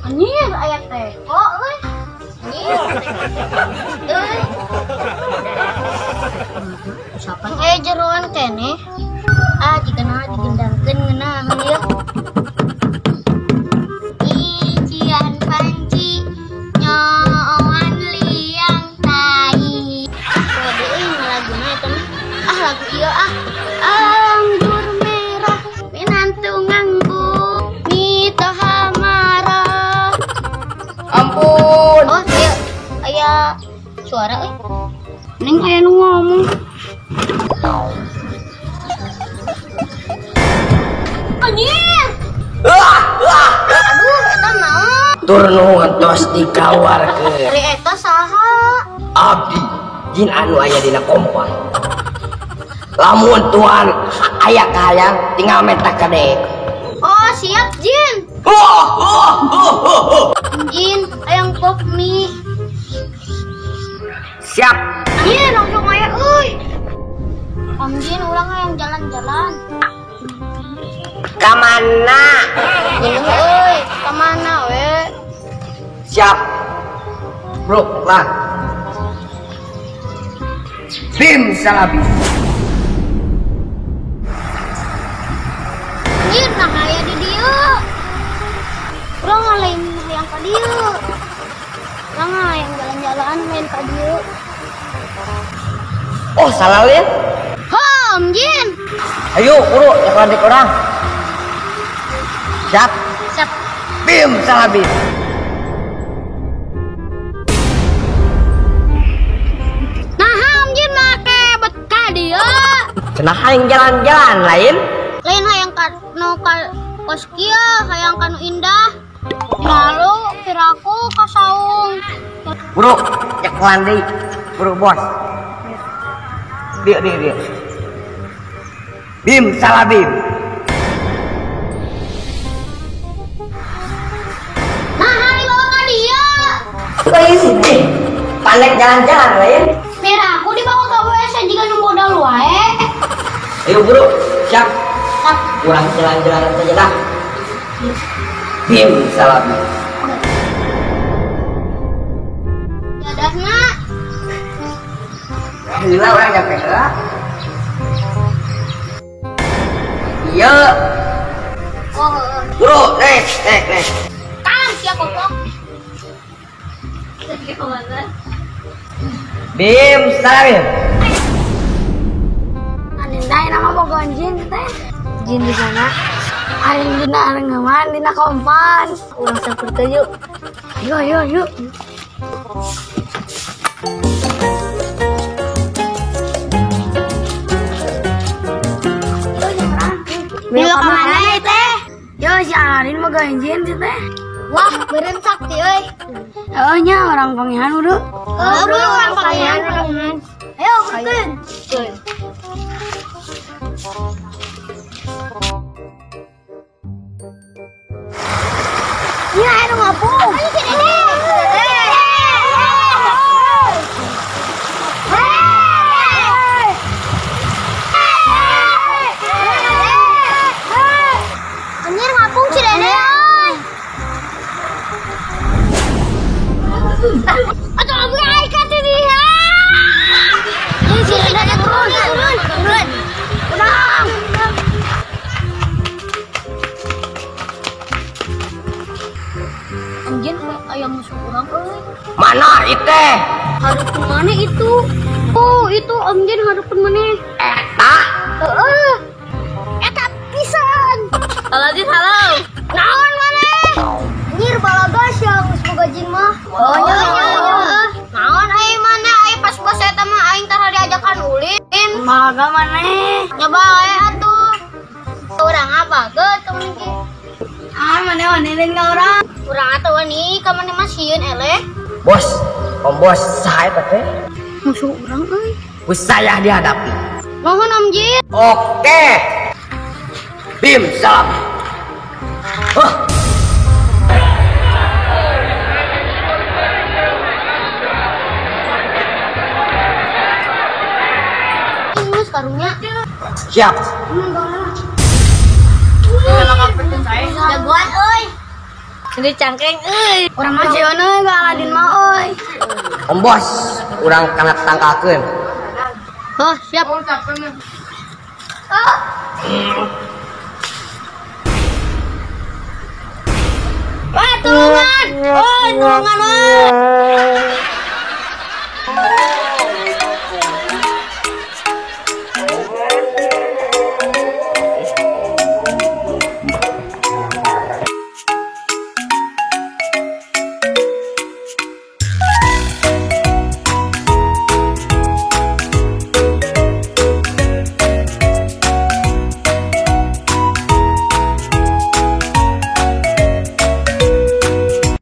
Anjir aya teko euy. Anjir. Euy. Siapa aya jeroan keneh? Ah, jigana digendangkeun ngeunah ieu. Ician panci nyooan liang tai. Waduh euy laguna eta mah. Ah lagu ieu ah. Anggur merah minantu nganggu mitoha marah. Ampun. Oh, iya. Aya suara euy. Neng aya nu ngomong. Anjir. Aduh, eta naon? Tur nuhun tos dikawarkeun. Ari eta saha? Abdi jin anu aya dina kompa. Lamun tuan aya kahayang tinggal menta kadek. Oh, siap jin. Jin, ayang pop mie. Siap. Jin, langsung aya euy. Om Jin, urang hayang jalan-jalan. Ka mana? Geuleuh euy, ka mana we? Siap. Bro, lah. Bim salabis. Anjir, nah aya di dieu. Urang lain hayang ka dieu. Urang hayang jalan-jalan lain ka dieu. Oh, salah lin. Ha, Om Jin. Ayo, buru, yang landik orang. Siap. Siap. Bim salabis. Nah, Om Jin make bet ka dieu. Cenah hayang jalan-jalan lain. Lain hayang ka nu ka kos kieu, hayang ka nu indah. Lalu piraku ka saung. Buru, cekelan deui. Buru bos. Dieu dieu dieu. Bim salabim. Nah, dibawa ka dieu. Lain pandek jalan-jalan lain. Piraku dibawa ka WC jiga nu modal wae. Ayo buru, siap. Kurang jalan-jalan saja dah. Bim salabim. Dadahna. Gila orang nyampe heula. Iya. Oh. Bro, nek, nek, nek. Kan sia goblok. Bim salabim. Anindai nama bogoan jin teh. Jin di mana? Aing dina arengaman dina kompan. Urang saperteu yuk. Yuk, yuk, yuk. Yo ka mana teh? Yo si Arin mah jin sih teh. Wah, beureun sakti euy. Oh nya orang pangihan udah. Oh, orang pangihan. Ayo, burkeun. Iya, ayo ngapung. Ayo si Dede. Anjir ngapung si Dede euy. Atau aku ai ka si dia. Si Dede turun, turun, turun. Urang. Anjir ayam musuh urang euy. Mana itu? Hareupeun mana itu? Oh, itu Om Jin hareupeun mana? Eta. Heeh. Eta pisan. Halo Jin, halo. Naon maneh? Anjir balaga sia geus boga jin mah. Oh nya. Naon ai maneh ai pas bos eta mah aing tara diajakan ulin. Balaga maneh? Nyoba wae atuh. Urang apa geus temen ki? Ah, maneh wani ka urang. Urang atuh wani ka maneh mah sieun eleh. Bos, om bos saha eta teh? Musuh urang euy. Ku saya dihadapi. Mohon Om Jin. Oke. Bim salam. Huh. Geus karunya. Siap. Jagoan euy. Ini cangkeng euy. Urang mah sieun euy ka Aladin mah euy. Om bos, urang kana tangkalkeun. Oh, siap. Oh. Wah, tulungan. Woi, tulungan woi.